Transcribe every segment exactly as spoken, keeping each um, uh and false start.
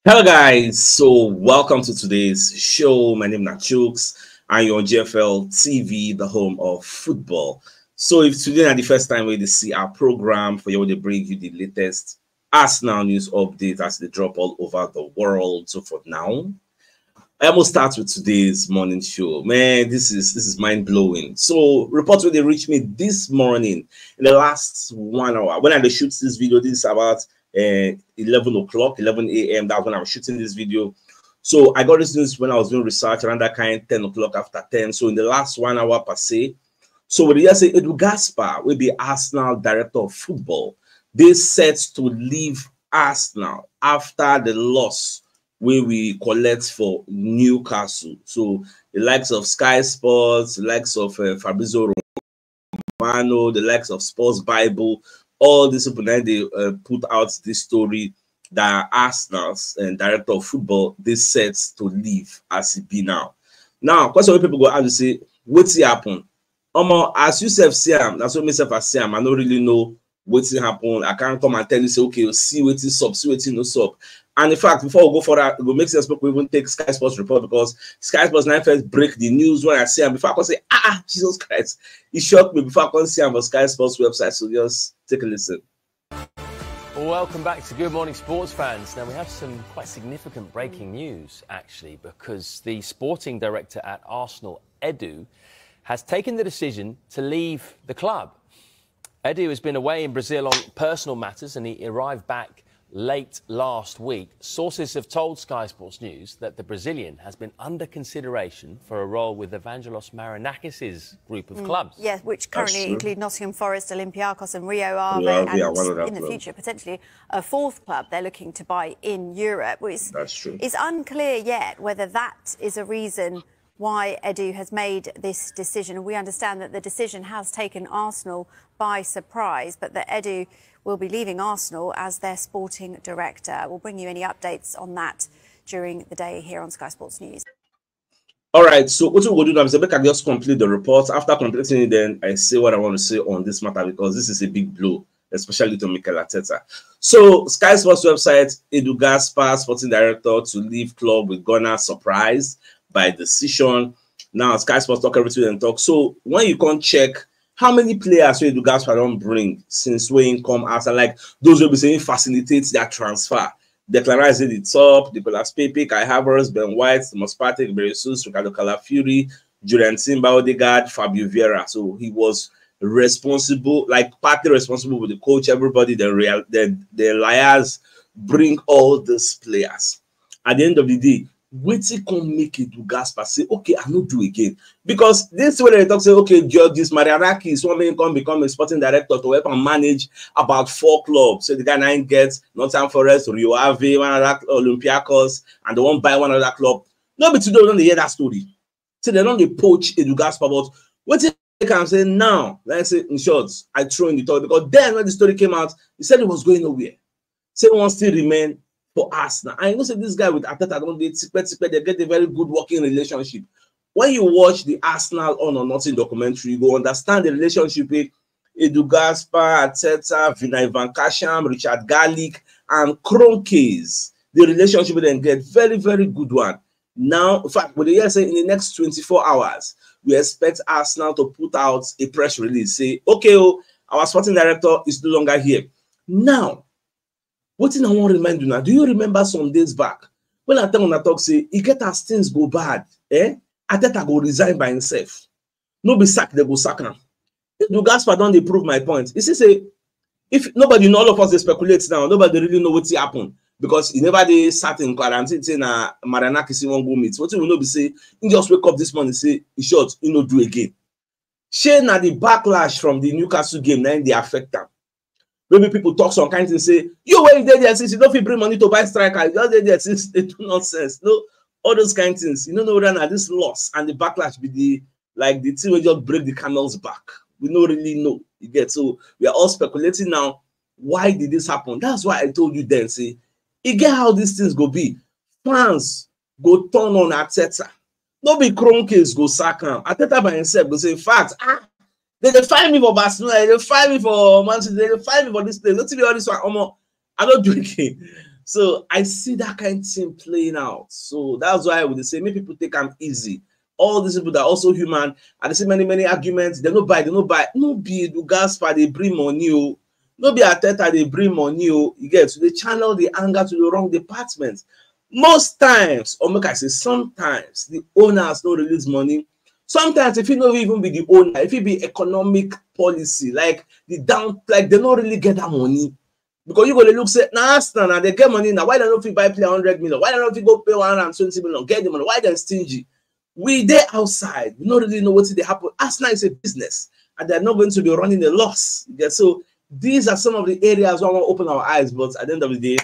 Hello, guys. So, welcome to today's show. My name is Nachooks, and you're on G F L T V, the home of football. So, if today is the first time we see our program, for you, they bring you the latest Arsenal news updates as they drop all over the world. So, for now, I will start with today's morning show. Man, this is this is mind blowing. So, reports when they reach me this morning in the last one hour. When I shoot this video, this is about uh, eleven o'clock, eleven a m. That's when I was shooting this video. So I got this news when I was doing research around that kind ten o'clock, after ten. So in the last one hour per se. So we hear say Edu Gaspar will be Arsenal director of football. They set to leave Arsenal after the loss where we collect for Newcastle. So the likes of Sky Sports, the likes of uh, Fabrizio Romano, the likes of Sports Bible, all these people now they uh, put out this story that Arsenal's and director of football they set to leave as it be now. Now, question wey people go ask you say, wetin happen? Omo, as you sef see am, na so me sef I see am. I no really know wetin happen. I can't come and tell you say, okay, see wetin sup, see wetin no sup. And in fact, before we go further, it go make sense make we even take Sky Sports report, because Sky Sports now first break the news when I see am. Before I come say, ah, ah, Jesus Christ, it shocked me before I come see am for Sky Sports website. So just take a listen. Welcome back to Good Morning Sports Fans. Now, we have some quite significant breaking news, actually, because the sporting director at Arsenal, Edu, has taken the decision to leave the club. Edu has been away in Brazil on personal matters, and he arrived back late last week. Sources have told Sky Sports News that the Brazilian has been under consideration for a role with Evangelos Marinakis' group of clubs. Yes, which currently true. include Nottingham Forest, Olympiacos, and Rio Ave, Rio Ave, and one of that in the club. future potentially a fourth club they're looking to buy in Europe. Well, it's, That's true. it's unclear yet whether that is a reason why Edu has made this decision. We understand that the decision has taken Arsenal by surprise, but that Edu will be leaving Arsenal as their sporting director. We'll bring you any updates on that during the day here on Sky Sports News. All right, so what we go do now is make I just complete the report. After completing it, then I say what I want to say on this matter, because this is a big blow, especially to Mikel Arteta. So Sky Sports website, Edu Gaspar, sporting director, to leave club with Ghana, surprised by decision. Now Sky Sports talk everything and talk. So when you come check how many players wey Edu Gaspar don bring since wey he come outside, like those wey be say he facilitate their transfer. Declan Rice dey the top, Nicolas Pepe, Kai Havertz, Ben White, Thomas Partey, Gabriel Jesus, Ricardo Calafiori, Jurrien Timber, Odegaard, Fabio Vieira. So he was responsible, like partly responsible with the coach, everybody, the real, the, the liars bring all these players. At the end of the day, wetin come make Edu Gaspar say, okay, I no do again? Because this way they talk say, okay, Georgios Marinakis, one man come become a sporting director to help and manage about four clubs. So the guy nine gets Nottingham Forest, Rio Ave, one other Olympiacos, and they won't buy one other club. No be today we don dey hear that story. So they don dey poach Edu Gaspar, but wetin make am say now, like say in short, I throw in the towel, because then when the story came out, he said he was going nowhere. Say he wants to remain for Arsenal. And you know, say this guy with Arteta don dey tipe tipe, they get a very good working relationship. When you watch the Arsenal All or Nothing documentary, you go understand the relationship with Edu Gaspar, Arteta, Vina Ivan Kasham, Richard Garlick, and Kroenkes. The relationship with them get very, very good one. Now, in fact, we dey hear say in the next twenty-four hours, we expect Arsenal to put out a press release, say, okay, oh, our sporting director is no longer here. Now, wetin I wan remind you now, do you remember some days back when I tell una talk say e get as things go bad, eh? Arteta go resign by himself. No be sack, they go sack am. Edu Gaspar don dey prove my point. You see say, if nobody know, all of us dey speculate now, nobody really know wetin happen, because e never dey certain quarantine say na Marinakis he wan go meet. Wetin we know be say he just wake up this morning say, in short, he no do again. Shey na the backlash from the Newcastle game na im dey affect am? Maybe people talk some kind thing say, you wey you dey there since, you no fit bring money to buy striker, you just dey there since, they do nonsense. No, all those kind things. You no know whether na this loss and the backlash be the, like, the thing wey just break the camel's back. We no really know. You get? So we are all speculating now. Why did this happen? That's why I told you then, say, e get how these things go be. Fans go turn on Arteta. No be Kroenkes go sack am. Arteta by himself go say, in fact, ah, they dey find me for Barcelona, they dey find me for Man City, they dey find me for this place. Wetin be all this one? Omo, I no do again. So I see that kind of thing playing out. So that's why I would say many people take them easy. All these people that are also human, and they see many, many arguments. They no buy, they no buy. No be Edu Gaspar, they bring money. Oh. No be Arteta, they bring money. Oh. You get, so they channel the anger to the wrong department. Most times, or make I say sometimes, the owners don't release money. Sometimes, if you know even be the owner, if it be economic policy, like the down, like they don't really get that money. Because you go to look say, now Arsenal, now they get money now. Why they don't fit buy play one hundred million? Why they don't fit go pay one hundred twenty million? Get the money. Why they stingy? We there outside. We don't really know what they happen. Arsenal is a business, and they're not going to be running a loss. Yeah, so these are some of the areas where I want to open our eyes. But at the end of the day,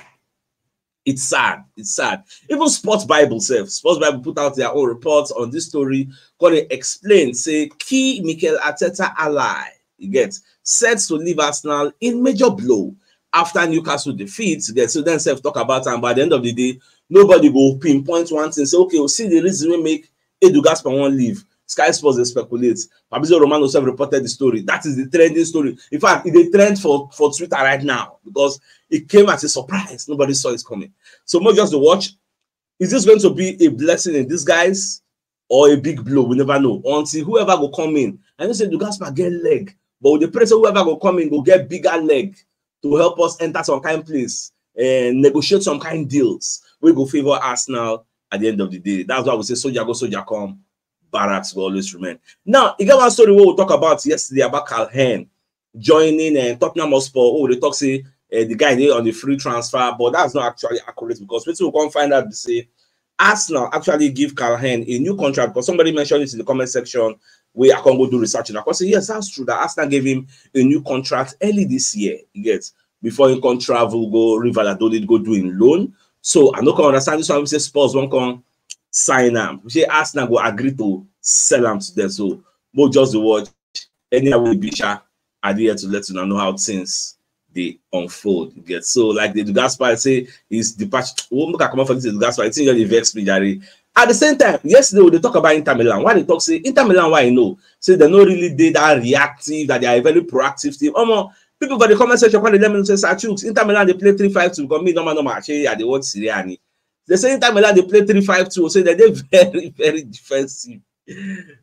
it's sad. It's sad. Even Sports Bible self, Sports Bible put out their own reports on this story. Call it explain. Say key Mikel Arteta ally. You get set to leave Arsenal in major blow after Newcastle defeat. You get so then self talk about time. But at the end of the day, nobody go pinpoint one thing. Say okay, we'll see the reason we make Edu Gaspar won't leave. Sky Sports they speculate. Fabrizio Romano self reported the story. That is the trending story. In fact, it they trend for, for Twitter right now because it came as a surprise. Nobody saw it coming. So more just to watch. Is this going to be a blessing in disguise or a big blow? We never know. Until whoever go come in. And you say the Gaspar get leg. But with the pressure, whoever go come in go get bigger leg to help us enter some kind of place and negotiate some kind of deals. We go favor Arsenal at the end of the day. That's why we say soldier go, soldier come. Barracks will always remain. Now, you get one story we will talk about yesterday about Carl Hen joining uh, Tottenham Hotspur. Oh, they talk say uh, the guy they on the free transfer, but that's not actually accurate because we will come find out to say Arsenal actually give Carl Hen a new contract because somebody mentioned it in the comment section where I can go do research and I can say yes, that's true that Arsenal gave him a new contract early this year. Yes, before he can travel, go River Valladolid, go do in loan. So I no can understand this one. We say Spurs won't come sign him. We say Arsenal go agree to sell him to them. So we'll just watch anyhow we be sha at the end to let you know how things they unfold. You get so like the Gaspar say his departure. Won't make I come up for this Gaspar. I think you vex me, Jare. At the same time, yesterday we dey talk about Inter Milan. Why they talk say Inter Milan? Why you know? Say they no really did that reactive, that they are a very proactive team. Omo, people for the comment section when they let me say Sachooks, Inter Milan they play three five two. Because me normal normal. Actually, I they watch Siriani. They say Inter Milan they play three five two. Say that they very very defensive.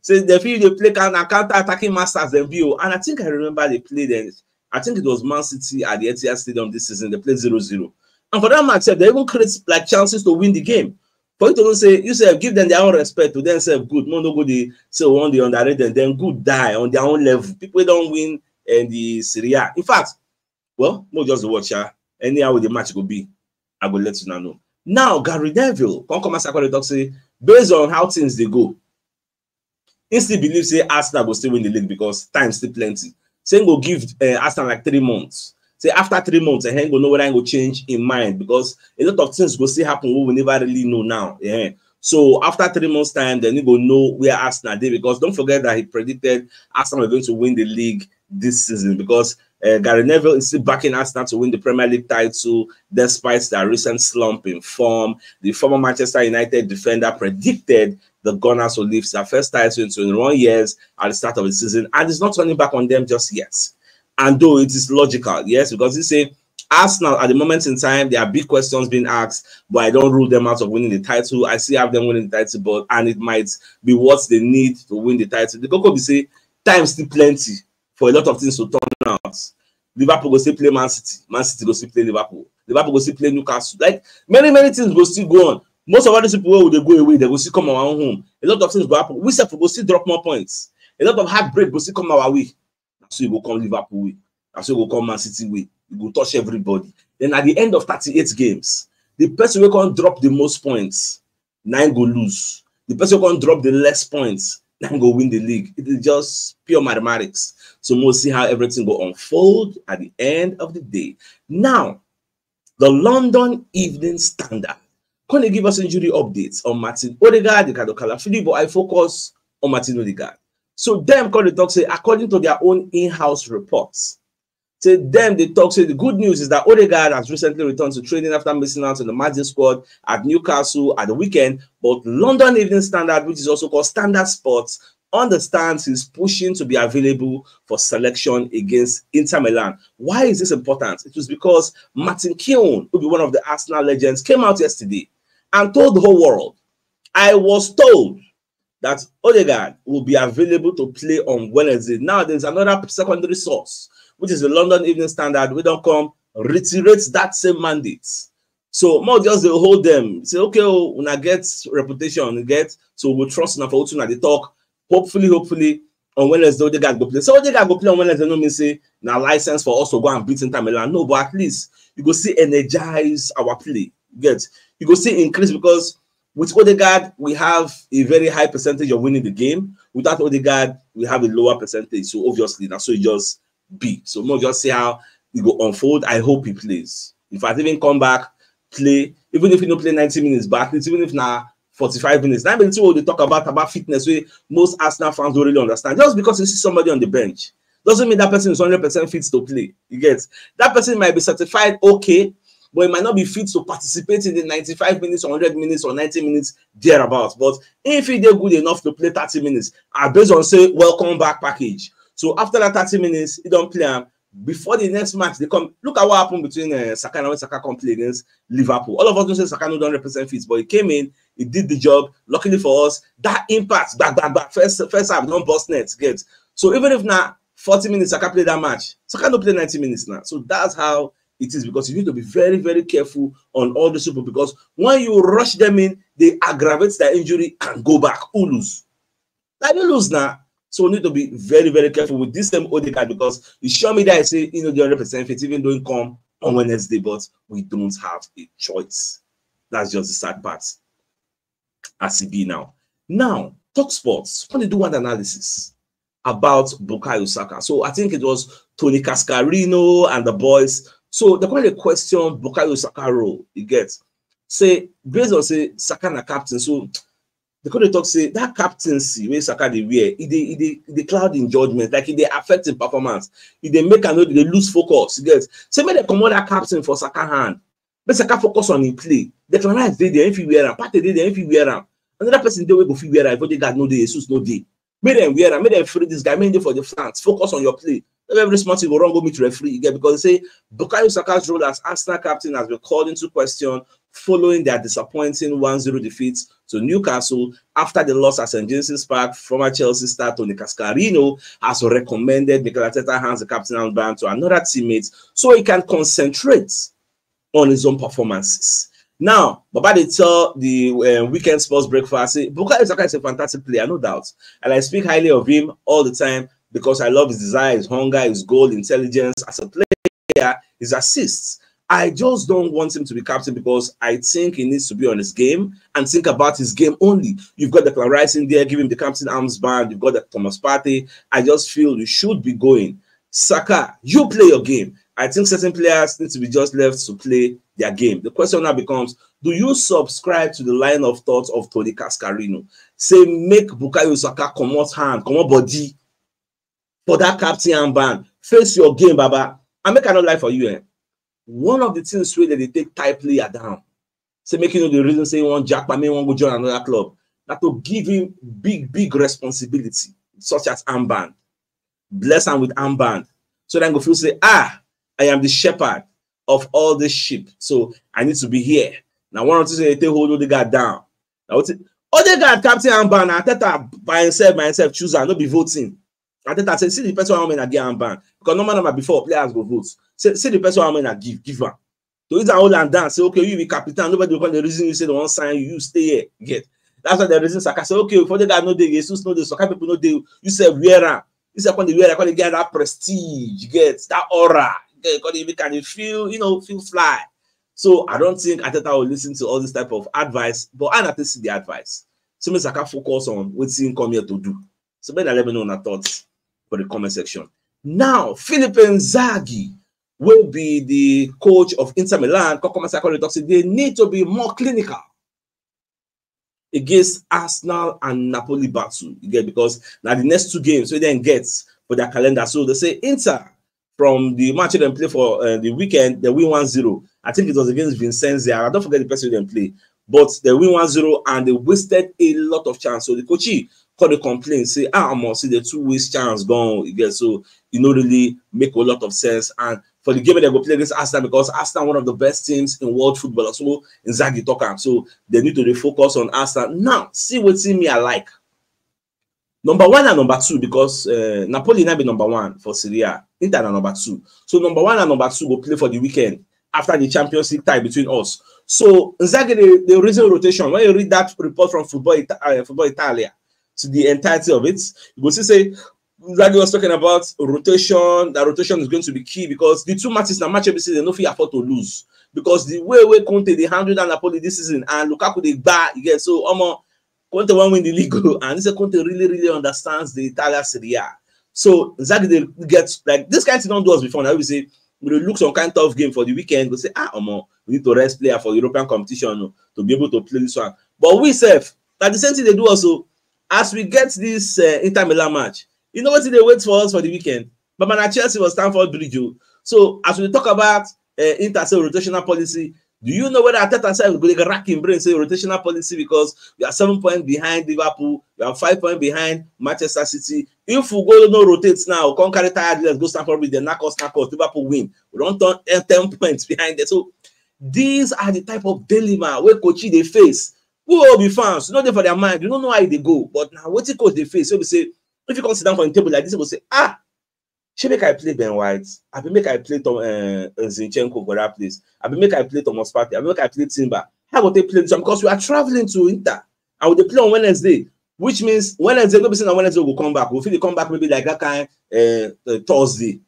Say they feel they play counter counter attacking masters than view. And I think I remember they played them. I think it was Man City at the Etihad Stadium this season. They played zero zero. And for that match, they even create like chances to win the game. For you to say you say give them their own respect to themselves, good. No, no good. They say one they underrate them, then good die on their own level. People don't win and the Syria. In fact, well, we'll just watch her. Anyhow the match go be, I go let you know. Now, Gary Neville, come come as I talk say, based on how things they go, he still believe say Arsenal go still win the league because time still plenty. Say go give uh, Arsenal like three months. Say after three months, and eh, go know whether I go change in mind because a lot of things go still happen we will never really know now. Yeah. So after three months' time, then you go know where Arsenal did because don't forget that he predicted Arsenal were going to win the league this season because uh, Gary Neville is still backing Arsenal to win the Premier League title despite their recent slump in form. The former Manchester United defender predicted the Gunners will lift their first title in twenty-one years at the start of the season, and it's not turning back on them just yet. And though it is logical, yes, because you say Arsenal at the moment in time, there are big questions being asked, but I don't rule them out of winning the title. I still have them winning the title, but and it might be what they need to win the title. The Coco be say time still plenty for a lot of things to turn out. Liverpool go still play Man City. Man City go still play Liverpool. Liverpool go still play Newcastle. Like many, many things go still go on. Most of all these people who they go away, they go still come our own home. A lot of things go happen. We self go still drop more points. A lot of heartbreak go still come our way. So you go come Liverpool way. So you go come Man City way. You go touch everybody. Then at the end of thirty-eight games, the person who can drop the most points, nine go lose. The person who can drop the less points, nine go win the league. It is just pure mathematics. So we'll see how everything will unfold at the end of the day. Now, the London Evening Standard. Can they give us injury updates on Martin Odegaard, Ricardo Calafidi, but I focus on Martin Odegaard. So them call the talk say, according to their own in-house reports, say them they talk say the good news is that Odegaard has recently returned to training after missing out on the match squad at Newcastle at the weekend. But London Evening Standard, which is also called Standard Sports, understands he's pushing to be available for selection against Inter Milan. Why is this important? It was because Martin Keown, who be one of the Arsenal legends, came out yesterday and told the whole world, "I was told that Odegaard will be available to play on Wednesday." Now, there's another secondary source, which is the London Evening Standard, wey don come reiterate that same mandate. So more just dey hold them. Say, "Okay, oh, una get reputation, get, so we trust una for wetin una dey talk. Hopefully, hopefully, on Wednesday, Odegaard go play." So Odegaard go play on Wednesday, no mean say na license for us to go and beat Inter Milan. No, but at least you go see energize our play. Get, you go see increase because with Odegaard, we have a very high percentage of winning the game. Without Odegaard, we have a lower percentage. So obviously, that's so it just be. So more just see how it go unfold. I hope he plays. In fact, even come back, play, even if he no play ninety minutes, but at least even if na forty-five minutes. Now, the two they talk about about fitness, where most Arsenal fans don't really understand. Just because you see somebody on the bench doesn't mean that person is hundred percent fit to play. You get, that person might be certified okay, but he might not be fit to participate in the ninety-five minutes or hundred minutes or ninety minutes thereabouts. But if he dey good enough to play thirty minutes, I based on say welcome back package. So after that thirty minutes, he don't play him. Before the next match, they come. Look at what happened between uh, Saka and when Saka come play against Liverpool. All of us know say Saka no don represent fit, but he came in, he did the job. Luckily for us, that impact, back, back, back, first, first half, don't bust net, get. So even if now forty minutes, Saka play that match, Saka no play ninety minutes now. So that's how it is, because you need to be very, very careful on all these people, because when you rush them in, they aggravate their injury and go back. Who lose? Now you lose now. So we need to be very, very careful with this same Odegaard, because you show me that I say, you know, the hundred percent fit, even though he come on Wednesday, but we don't have a choice. That's just the sad part. As it be now. Now, Talk Sports, when they do one analysis about Bukayo Saka. So I think it was Tony Cascarino and the boys. So they call the question Bukayo Saka role. You get, say, based on say Saka na captain. So they could talk say that captaincy where Saka they wear, it they, it they, it they cloud in judgment, like it they affect the performance, it they make another they lose focus. You get, say make they come on that captain for Saka hand. Make Saka focus on him play. Declan Rice dey there if he wear am. Partey dey there if he wear am. Another person dey wey go fit wear am. If Odegaard no dey, Jesus no dey. Make them wear am. Make them free this guy. Make him dey for the flanks. Focus on your play. Not every small thing go wrong go meet referee again, because they say Bukayo Saka's role as Arsenal captain has been called into question following their disappointing one zero defeat to Newcastle after the loss at Saint James's Park. Former Chelsea star Tony Cascarino has recommended Mikel Arteta hands the captain armband to another teammate so he can concentrate on his own performances. Now, Baba they tell the uh, weekend sports breakfast, say Bukayo Saka is a fantastic player, no doubt. And I speak highly of him all the time because I love his desire, his hunger, his goal, intelligence as a player, his assists. I just don't want him to be captain because I think he needs to be on his game and think about his game only. You've got Declan Rice in there, give him the captain armband. You've got the Thomas Partey. I just feel you should be going. Saka, you play your game. I think certain players need to be just left to play their game. The question now becomes, do you subscribe to the line of thought of Tony Cascarino? Say make Bukayo Saka comot hand, comot body for that captain armband. Face your game, Baba. I make another life for you. Eh? One of the things wey they take tie player down, say make you know the reason say you want Jackpa, may want go join another club. That to give him big, big responsibility, such as armband. Bless him with armband. So then go feel say, ah, I am the shepherd of all this sheep. So I need to be here. Now, one or two say they hold Odegaard down. Now, what Odegaard captain armband, and Arteta by himself, by himself, choose and not be voting. Arteta say, see the person how many get armband. Because normal number before players go vote. Say, see the person how many give, give her. To use and hold and dance, say, okay, you be captain. Nobody will come the reason you say they won't sign you, you stay here. You get. That's why the reason Saka say, okay, for the guy no dey, Jesus no dey, Saka people no dey. You say wear am. You say when they wear am, when they get that prestige, you get that aura, you get, when they can feel, you know, feel fly. So I don't think Arteta will listen to all this type of advice, but I not see the advice. So me Saka focus on what he come here to do. So better let me know your thoughts for the comment section. Now, Philippe Inzaghi will be the coach of Inter Milan. Come come and say, come talk say they need to be more clinical against Arsenal and Napoli battle. You get, because now the next two games we then get for their calendar. So they say Inter from the match they play for uh, the weekend, they win one zero. I think it was against Vincenza. I don't forget the person they play. But they win one zero and they wasted a lot of chance. So the coachy come dey complain say, ah, omo, see, the two ways chance gone, you get, so e no really make a lot of sense. And for the game they go play against Arsenal, because Arsenal one of the best teams in world football, so Inzaghi talk am. So they need to dey focus on Arsenal. Now, see wetin me I like. Number one and number two, because uh, Napoli na be number one for Serie A, Inter na number two. So number one and number two go play for the weekend after the Champions League tie between us. So Inzaghi dey, dey reason rotation. When you read that report from Football, Ita- uh, Football Italia to the entirety of it, you go see say Inzaghi was talking about rotation, that rotation is going to be key because the two matches na match every season, no fit afford to lose. Because the way wey Conte dey handle that Napoli this season and Lukaku dey gba, you get, so omo, Conte wan win the league o, and he say Conte really, really understands the Italian Serie A. So Inzaghi dey get, like, this kind thing don do us before. Now we say we dey look some kind tough game for the weekend, go say, ah, omo, we need to rest player for European competition o, to be able to play this one. But we sef, na the same thing dey do us o. As we get this uh, Inter Milan match, you know wetin dey wait for us for the weekend? But na Chelsea for Stamford Bridge o. So as we talk about uh, Inter say rotational policy, do you know whether Arteta sef go dey rack him brain say rotational policy, because we are seven points behind Liverpool, we are five points behind Manchester City? If we go no rotate now, come carry tired legs go Stamford Bridge, dem knack us, knack us, Liverpool win. We don turn eh, ten points behind them. So these are the type of dilemma wey coach dey face. We all be fans, you know, dey for their mind, you don't know how e dey go. But now wetin coach dey face, so we say, if you come sit down for the table like this, you go say, ah, shey make I play Ben White? Abi make I play Tom, uh, Zinchenko for that place? Abi make I play Thomas Partey? Abi make I play Timber? How go take play this one? Because we are traveling to Inter and we dey play on Wednesday, which means Wednesday, no be say na Wednesday we go come back. We fit dey come back maybe like that kind uh, uh, Thursday.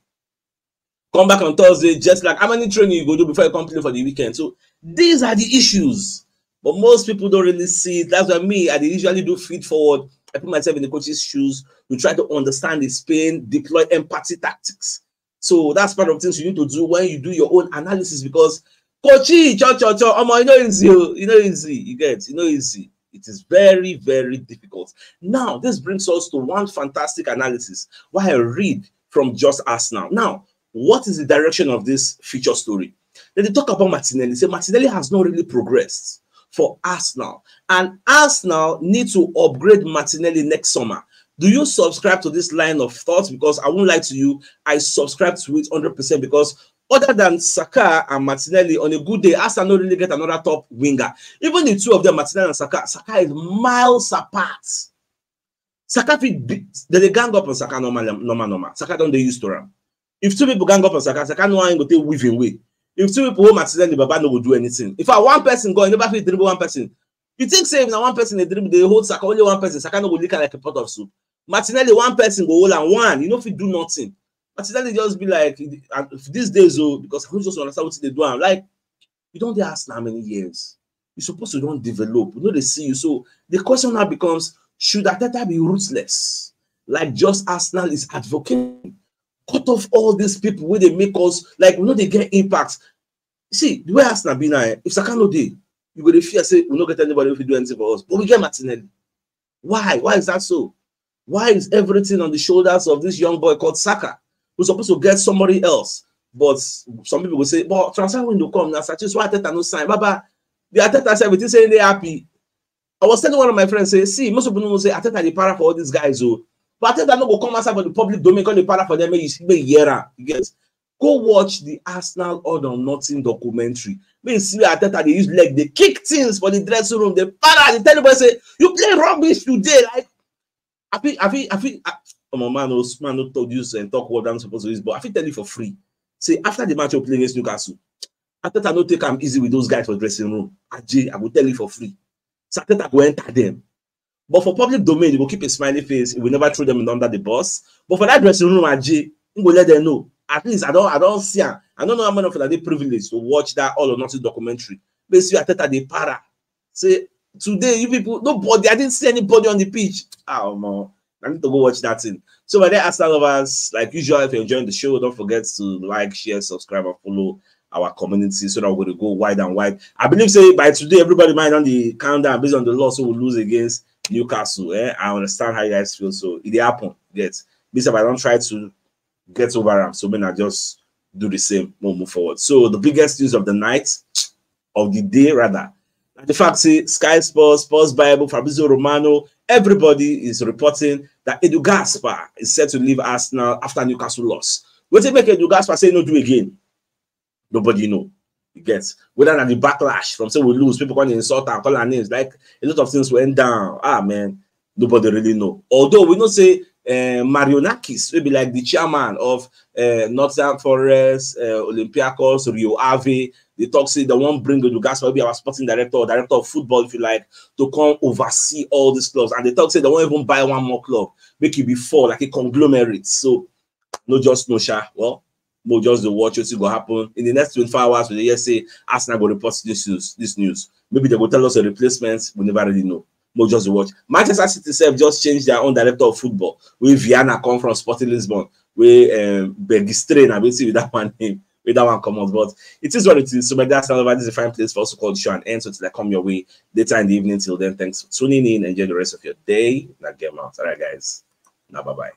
Come back on Thursday, just like how many training you go do before you come play for the weekend? So these are the issues. But most people don't really see it. That's why me, I dey usually do feed forward. I put myself in the coach's shoes. We try to understand his pain, deploy empathy tactics. So that's part of things you need to do when you do your own analysis, because coachy, cho cho cho, omo, you know easy, o, you know easy, you get, you know easy. It is very, very difficult. Now, this brings us to one fantastic analysis why I read from Just Arsenal. Now, what is the direction of this feature story? Then they talk about Martinelli. Say Martinelli has not really progressed for Arsenal, and Arsenal need to upgrade Martinelli next summer. Do you subscribe to this line of thought? Because I won't lie to you, I subscribe to it hundred percent, because other than Saka and Martinelli, on a good day, Arsenal no really get another top winger. Even the two of them, Martinelli and Saka, Saka is miles apart. Saka fit be, they dey gang up on Saka normal, normal, normal. Saka don dey used to am. If two people gang up on Saka, Saka no one go take weave him way. If two people hold Martinelli, Baba no go do anything. If I one person go, I never fit dribble one person. You think say if na one person dey dribble, dey hold Saka, only one person, Saka no go lick am like a pot of soup. Martinelli, one person go hold am, one, you no fit do nothing. Martinelli just be like, and these days o, because I no just understand wetin dey do am. Like, you don dey Arsenal how many years? You suppose to don develop. We no dey see you. So the question now becomes, should Arteta be ruthless, like Just Arsenal is advocating? Cut off all these people wey dey make us, like, we no dey get impact. See, the way Arsenal be now, eh, if Saka no dey, you go dey fear say we no get anybody wey fit do anything for us. But we get Martinelli. Why? Why is that so? Why is everything on the shoulders of this young boy called Saka, who's supposed to get somebody else? But some people go say, but transfer window come now, such is why Arteta no sign. Baba, the Arteta sef, everything say they happy. I was telling one of my friends, say, see, most people no know say Arteta dey para for all these guys o. But Arteta no go come outside for the public domain, come dey para for them, make you, make you hear am. You get? Go watch the Arsenal All or Nothing documentary. Make you see where Arteta dey use leg, dey kick things for the dressing room, dey para, dey tell everybody say, you play rubbish today. Like, I fit, I fit, I fit, I, omo, man no, man no talk, use and talk what I'm supposed to use, but I fit tell you for free. Say, after the match you play against Newcastle, Arteta no take am easy with those guys for dressing room. Aje, I go tell you for free. So Arteta go enter them. But for public domain, you go keep a smiley face. He will never throw them under the bus. But for that dressing room, Aje, he go let them know. At least I don't, I don't see am. I don't know how many of you are dey privileged to watch that All or Nothing documentary. But see Arteta dey para. Say, today, you people, nobody, I didn't see anybody on the pitch. Ah, omo, I need to go watch that thing. So, my dear Arsenal lovers, like usual, if you're enjoying the show, don't forget to like, share, subscribe, and follow our community so that we're going to go wide and wide. I believe, say, by today, everybody might on the countdown based on the loss we will lose against Newcastle. Eh? I understand how you guys feel. So, it dey happen. Yes. Bishop, I don't try to get over am. So, man, I just do the same. We'll move forward. So, the biggest news of the night, of the day, rather, na the fact say Sky Sports, Sports Bible, Fabrizio Romano, Everybody is reporting that Edu Gaspar is set to leave Arsenal after Newcastle loss. Wetin make Edu Gaspar say no do again? Nobody know. You get whether na the backlash from say we lose, people come dey insult am, call am names. Like, a lot of things went down. Ah, man, nobody really know. Although we know say uh, Marionakis, wey be like the chairman of uh, Nottingham Forest, uh, Olympiacos, Rio Ave, they talk say they wan bring Edu Gaspar, wey be our sporting director or director of football, if you like, to come oversee all these clubs. And they talk say they wan even buy one more club, make it be four, like a conglomerate. So no just no sha. Well, mo just dey watch wetin go happen in the next twenty-four hours. We dey hear say Arsenal go report this news. This news. Maybe they go tell us a replacement. We never really know. Mo just dey watch. Manchester City sef just change their own director of football. Wey Viana come from Sporting Lisbon. Wey um, Bergistre, I will see with that one name. With that one come out. But it is what it is. So my guys, all over, this is a fine place for us to call the show and end. So till I come your way later in the evening. Till then, thanks for tuning in. Enjoy the rest of your day. Now get out. All right, guys. Now bye bye.